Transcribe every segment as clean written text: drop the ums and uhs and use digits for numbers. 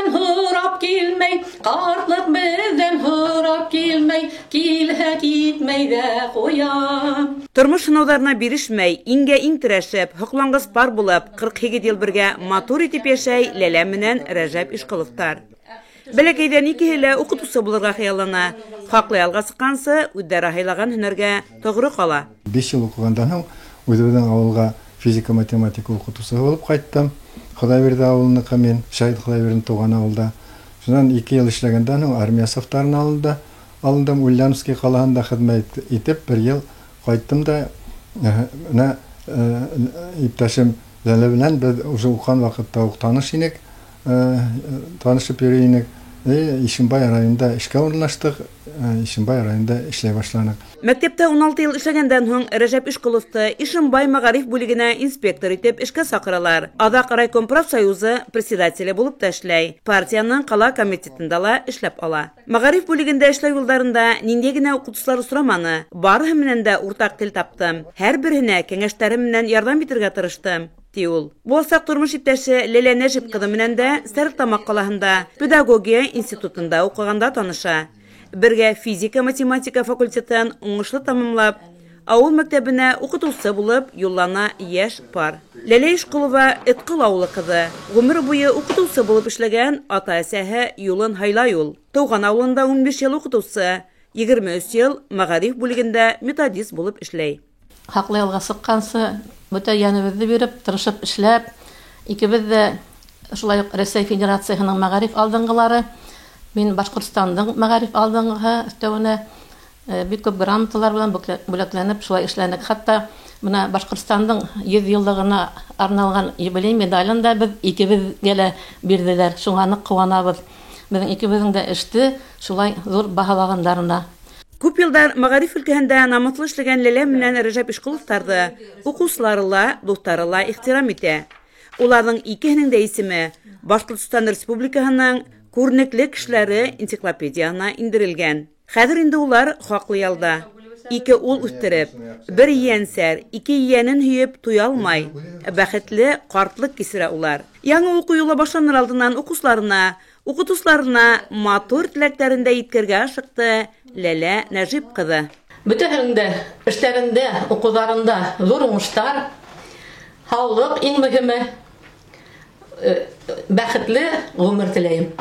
Беҙҙән һорап килмәй, ҡартлыҡ беҙҙән һорап килмәй, килһә китмәй ҙә ҡуя. Тормош һынауҙарына бирешмәй, иңгә иң терәшеп, һоҡланғыс пар булып, 48 йыл бергә матур итеп йәшәй Ләлә менән Рәжәп Ишҡоловтар. Бәләкәйҙән икеһе лә уҡытыусы булырға хыяллана. Хаҡлы ялға сыҡҡансы үҙҙәре һайлаған һөнәргә тоғро ҡала. 5 йыл уҡығандан һуң үҙебеҙҙең ауылға физика-математика уҡытыусыһы булып ҡайттым. Хоҙайбирҙе ауылыныҡы мин, Шәһит Хоҙайбирҙин тыуған ауылда. Шунан 2 йыл эшләгәндән һуң армия сафтарына алындым. Ульяновский ҡалаһында хеҙмәт итеп 1 йыл ҡайттым да, менә иптәшем Ләлә менән беҙ уже уҡыған ваҡытта уҡ таныш инек, танышып йөрөй инек. Ишембай районында эшкә урынлаштыҡ, Ишембай районында эшләй башланыҡ. Мәктәптә 16 йыл эшләгәндән һуң Рәжәп Ишҡоловты Ишембай мәғариф бүлегенә инспектор итеп эшкә саҡыралар. Аҙаҡ райком профсоюзы председателе булып та эшләй. Партияның ҡала комитетында ла эшләп ала. Мәғариф бүлегендә эшләү йылдарында ниндәй генә уҡытыусылар осраманы, барыһы менән дә уртаҡ тел таптым. Һәр береһенә кәңәштәрем менән ярҙам итергә тырыштым, ти ул. Буласаҡ тормош иптәше Ләлә Нәжип ҡыҙы менән дә Стәрлетамаҡ ҡалаһында педагогия институтында уҡығанда таныша. Бергә физика-математика факультетын уңышлы тамамлап, ауыл мәктәбенә уҡытыусы булып юллана йәш пар. Ләлә Ишҡолова Этҡол ауылы ҡыҙы. Ғүмер буйы уҡытыусы булып эшләгән ата-әсәһе юлын һайлай ул. Тыуған ауылында 15 йыл уҡытыусы, 23 йыл мәғариф бүлегендә методист булып эшләй. Хаҡлы ялға сыҡҡансы бөтә йәнебеҙҙе биреп, тырышып эшләп, икебеҙ ҙә шулай уҡ Рәсәй Федерацияһының мәғариф алдынғылары, мин Башҡортостандың мәғариф алдынғыһы, өҫтәүенә бик күп грамоталар менән бүләкләнеп шулай эшләнек. Хатта бына Башҡортостандың 100 йыллығына арналған юбилей медален дә беҙ икебеҙгә лә бирҙеләр. Шуңа ныҡ ҡыуанабыҙ. Беҙҙең икебеҙҙең дә эште шулай ҙур баһалағандарына. Күп йылдар мәғариф өлкәһендә намыҫлы эшләгән Ләлә менән Рәжәп Ишҡоловтарҙы уҡыусылары ла, дуҫтары ла ихтирам итә. Уларҙың икеһенең дә исеме Башҡортостан Республикаһының күренекле кешеләре энциклопедияһына индерелгән. Хәҙер инде улар хаҡлы ялда. 2 ул үҫтереп, 1 ейәнсәр, 2 ейәнен һөйөп туя алмай, бәхетле ҡартлыҡ кисерә улар. Яңы уҡыу юлы башланыр алдынан уҡыусыларына, уҡытыусыларына матур теләктәрен дә еткергә ашыҡты Ләлә Нәжип ҡыҙы. Бөтәһенең дә эштәрендә, уҡыуҙарында ҙур уңыштар, һаулыҡ иң мөһиме, бәхетле ғүмер теләйем.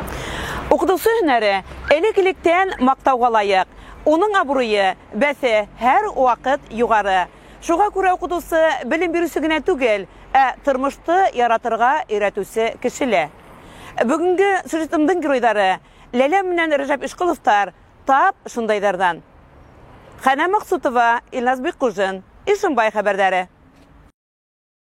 Уҡытыусы һөнәре элек-электән маҡтауға лайыҡ. Уның абруйы бәҫе һәр ваҡыт юғары. Шуға күрә уҡытыусы белем биреүсе генә түгел, ә тормошто яратырға өйрәтеүсе кеше лә. Бөгөнгө сюжетымдың геройҙары Ләлә менән Рәжәп Ишҡоловтар тап шундайҙарҙан. Хәнә Маҡсутова, Илназ Бикҡужин, Ишембай хәбәрҙәре.